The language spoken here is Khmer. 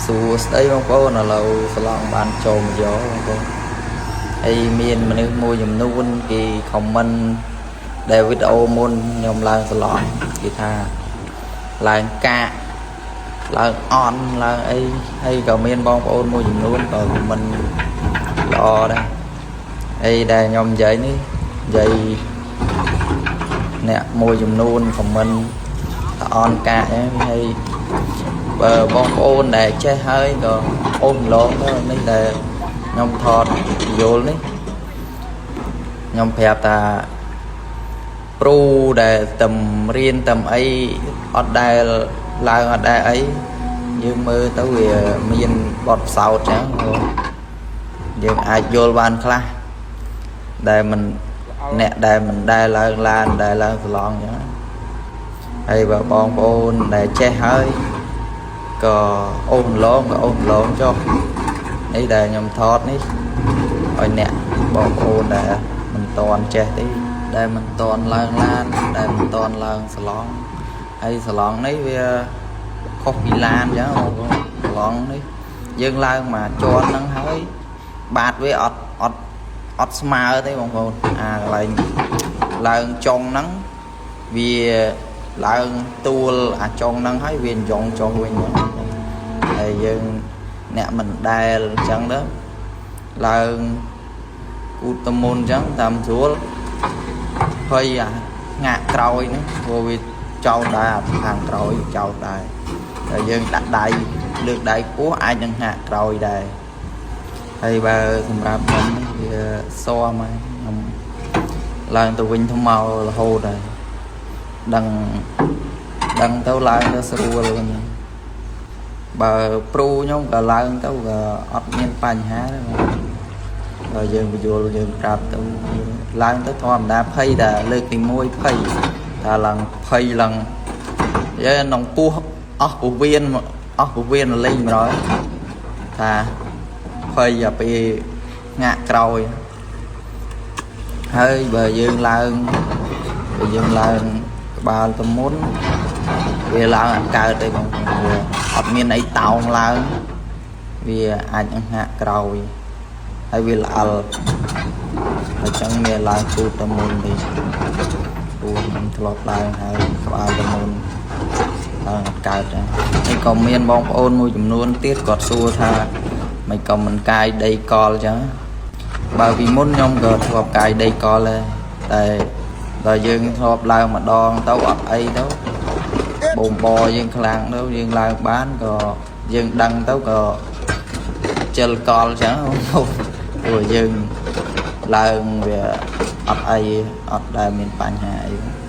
សួស្តីបងប្អូនឥឡូវស្លង់បានចូលមកយកបងប្អូនហើយមានមនុស្សមួយចំនួនគេ comment ដែលវីដេអូមុនខ្ញុំឡើងស្លង់គេថាឡើងកាកឡើងអន់ឡើងអីហើយក៏មានបងប្អូនមួយចំនួនក៏ comment ល្អដែរអីដែលខ្ញុំនិយាយនេះនិយាយអ្នកមួយចំនួន comment ថាអន់កាកហ្នឹងហើយ បើបងប្អូនដែលចេះហើយក៏អូសម្លងទៅនេះដែលខ្ញុំថតយល់នេះខ្ញុំប្រាប់ថាព្រូដែលតំរៀនតំអីអត់ដែលឡើងអត់ដែលអីយើងមើលទៅវាមានបទពិសោធន៍ចឹងបងយើងអាចយល់បានខ្លះដែលមិនអ្នកដែលមិនដែលឡើងឡានដែលឡើងសឡងចឹងហើយបើបងប្អូនដែលចេះហើយ ក៏អូសម្លងក៏អូសម្លងចុះនេះដែលខ្ញុំថតនេះឲ្យអ្នកបងប្អូនដែលមិនតន់ចេះទេដែលមិនតន់ឡើងឡានដែលមិនតន់ឡើងសឡង់ហើយសឡង់នេះវាខុសពីឡានអញ្ចឹងបងប្អូនសឡង់នេះយើងឡើងមកជាន់ហ្នឹងហើយបាតវាអត់អត់អត់ស្មើទេបងប្អូនអាកន្លែងឡើងចុងហ្នឹងវាឡើងទួលអាចុងហ្នឹងហើយវាចុងចុះវិញហ្នឹងហើយយើងអ្នកមិនដែលអញ្ចឹងទៅឡើងគូតតមុនអញ្ចឹងតាមស្រួលហើយអាងាក់ក្រោយហ្នឹងព្រោះវាចោលដែរអាខាងក្រោយចោលដែរតែយើងដាក់ដៃលើកដៃខ្ពស់អាចនឹងហាក់ក្រោយដែរហើយបើសម្រាប់ខ្ញុំនេះវាសមហើយខ្ញុំឡើងទៅវិញទៅមករហូតហើយ ដឹងដឹងទៅឡើងទៅស្រួលវិញបើព្រូខ្ញុំក៏ឡើងទៅក៏អត់មានបញ្ហាទេបងបើយើងបញ្យល់យើងប្រាប់ទៅឡើងទៅធម្មតាភ័យតែលើកទី1ភ័យថាឡើងភ័យឡើងយើងក្នុងពោះអស់ពោះវៀនអស់ពោះវៀនលេងម្ដងថាភ័យអាពេលងាក់ក្រោយហើយបើយើងឡើងបើយើងឡើងក្បាលទៅមុនវាឡើងអត់កើតទេបងប្អូនវាអត់មានអីតោងឡើងវាអាចនឹងហាក់ក្រោយហើយវាល្អិលអញ្ចឹងមានឡើងគូតទៅមុនទេព្រោះខ្ញុំធ្លាប់ឡើងហើយក្បាលទៅមុនឡើងអត់កើតដែរហើយក៏មានបងប្អូនមួយចំនួនទៀតគាត់សួរថាមិនក៏មិនកាយដីកលអញ្ចឹងបើពីមុនខ្ញុំក៏ធ្លាប់កាយដីកលដែរតែដល់យើងធ្លាប់ឡើងម្ដងទៅអត់អីទៅ បងបយើងខ្លាំងទៅយើងឡើងបានក៏យើងដឹងទៅក៏ចិលកលអញ្ចឹងព្រោះយើងឡើងវាអត់អីអត់ដែលមានបញ្ហាអី។